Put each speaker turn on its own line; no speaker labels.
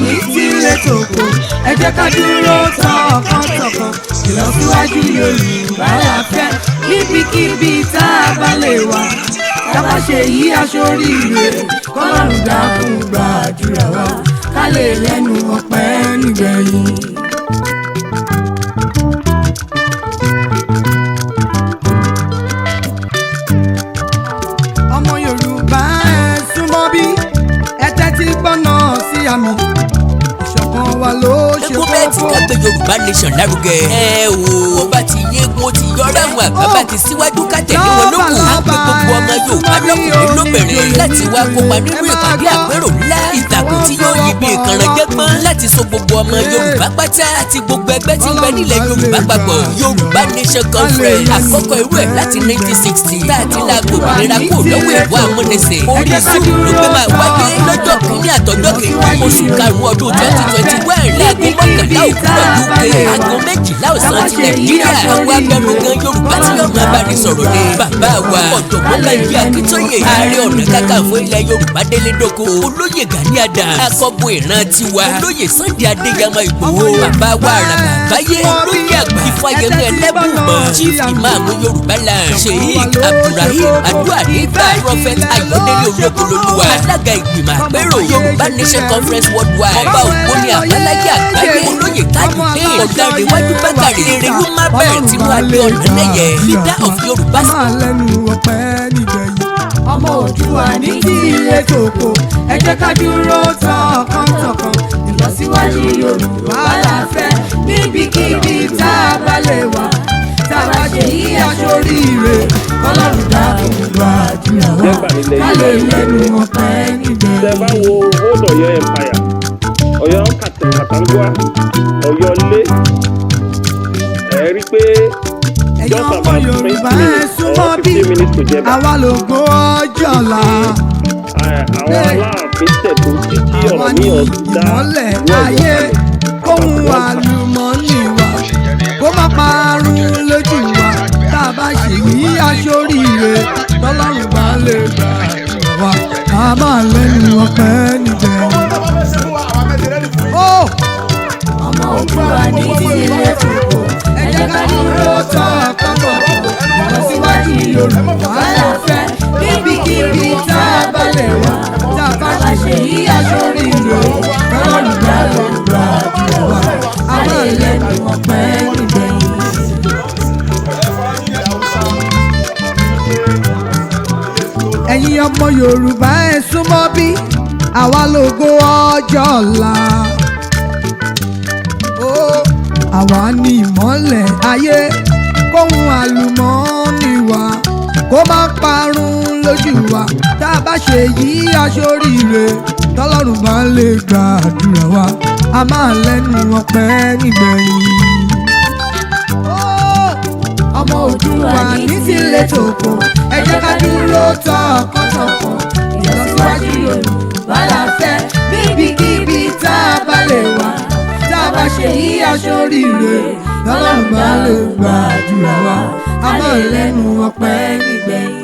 ní tilé tòkó, ẹ jẹ́ ká dúró tọkàntọkàn. Ìlọsíwájú Yorùbá la fẹ́ níbikíbi tá a bá lè wà. Tá a bá ṣe yí aṣoríire, kọ́lọ́run dákun gbàdúrà wa, ká lè lẹ́nu ọpẹ́ nígbẹ̀yìn. Ọmọ Yorùbá, ẹ súnmọ́ bí ẹ tẹ́tí gbọ́nà sí àmì ìṣọ̀kan wa ló ṣe
Epo bẹ́ẹ̀ ti
kókó.
ká gbé Yorùbá Nation lárugẹ. Ẹ o, bó bá ti yégun ó ti yọrí, àwọn àgbà bá ti síwájú ká tẹ̀lé wọn lókun. Á pé gbogbo ọmọ Yorùbá lọ́kùnrin lóbìnrin láti wá kópa nínú ìpàdé àpérò ńlá. Ìtàkùn tí yóò yí bí ìkànnàjẹ́gbọ́n láti so gbogbo ọmọ Yorùbá pátá àti gbogbo ẹgbẹ́ tí ń bẹ nílẹ̀ Yorùbá papọ̀. Yorùbá Nation Conference, àkọ́kọ́ irú ẹ̀ láti 1960 tá a ti láago òmìnira kúrò lọ́wọ́ ìwà amúnisìn. Orí Zoom ló gbé máa wáyé lọ́jọ́ 1 àtọjọ́ 2 oṣù 5 ọdún 2021 láago 11 òwúrọ̀ UK, aago 12 ọ̀sán ti Nàìjíríà. Àwọn abẹnugan Yorùbá tí yóò máa bá ní sọ̀rọ̀ ni bàbá wa Ọ̀jọ̀gbọ́n Bánjí Akíntóyè, Ààrẹ Ọ̀nà Kakanfò ilẹ̀ Yorùbá délé dóko, Olóyè Gani Adams, akọgun ìran tiwa, Olóyè Sunday Adéyẹmọ Ìgbòho, bàbá wa Àràbà Àgbáyé, Olóyè àgbà Ifáyẹmí Ẹlẹ́bùúbọn, Chief Imam Yorùbá Land, Sheikh Abdulrahim Aduanigba, Prophet Ayọ̀délé Ológunlolúwa, alága ìgbìmọ̀ àpérò Yorùbá Nation Conference Worldwide, ọba Ògbóni Àbáláyé Àgbáyé, Olóyè Tajudeen Ọ̀dàrẹ̀wájú Bákàrè, Erelú Mabel Tinúadé Ọ̀nànẹ́yẹ, leader of Yorùbá
Máa lẹ́nu ọpẹ́ nígbẹ̀yìn. Ọmọ Oòduà ní tilé tòkó, ẹ jẹ́ ká dúró tọkàntọkàn. Ìlọsíwájú Yorùbá la fẹ́ níbikíbi tá a bá lè wà. Tá a bá ṣe yí aṣoríire, kọ́lọ́run dákun gbàdúrà wa,
Jẹ́gbà nílẹ̀
ká lè lẹ́nu ọpẹ́
Tẹ bá
nígbẹ̀yìn.
wo old Ọ̀yọ́ Empire, Ọ̀yọ́ Katangua, Ọ̀yọ́ lé, ẹ rí pé
Ẹ̀yin
just
ọmọ
about 20
Yorùbá, ẹ
minutes
súnmọ́
or
bí
15 minutes to Jẹ̀bà.
àwa lògo ọjọ́ ọ̀la.
Àwọn Aláàfin tẹ̀dó títí
Àwa ní
Ọ̀rànmíyàn dá
ìmọ́lẹ̀
ìlú Ọ̀yọ́
ayé,
kalẹ̀.
kóhun àlùmọ́ọ́nì wa kó má parun lójú wa. Tá a bá ṣe yí aṣoríire, tọ́lọ́run bá lè gbà wá, ká máa lẹ́nu ọpẹ́ níbẹ̀. Ó
Ọmọ Oòduà ní tilé tòkó,
ẹ jẹ́ ká dúró tọkàntọkàn. Ìlọsíwájú Yorùbá la fẹ́ níbikíbi tá a bá lè wà. Tá a bá ṣe yí aṣoríire, tọ́lọ́run bá lè gbà wá, a máa lẹ́nu ọpẹ́ nígbẹ̀yìn. Ẹ̀yin ọmọ Yorùbá, ẹ súnmọ́ bí àwa lógo ọjọ́ ọ̀la. Ó, àwa ní ìmọ́lẹ̀ ayé, kóhun àlùmọ́ọ́nì wa kó má parun lójú wa. Tá a bá ṣe yí aṣoríire, tọ́lọ́run bá lè gbàdúrà wa, a máa lẹ́nu ọpẹ́ nígbẹ̀yìn. Ó,
Ọmọ Oòduà
wà
ní
ní
tilé
tilé tòkó, ẹ jẹ́ ká dúró tọkàntọkàn.
Ìlọsíwájú Yorùbá la fẹ́
níbikíbi tá a bá lè wà. Tá a bá ṣe yí aṣoríire, tọ́lọ́run bá lè gbàdúrà wa, a máa lẹ́nu ọpẹ́ nígbẹ̀yìn.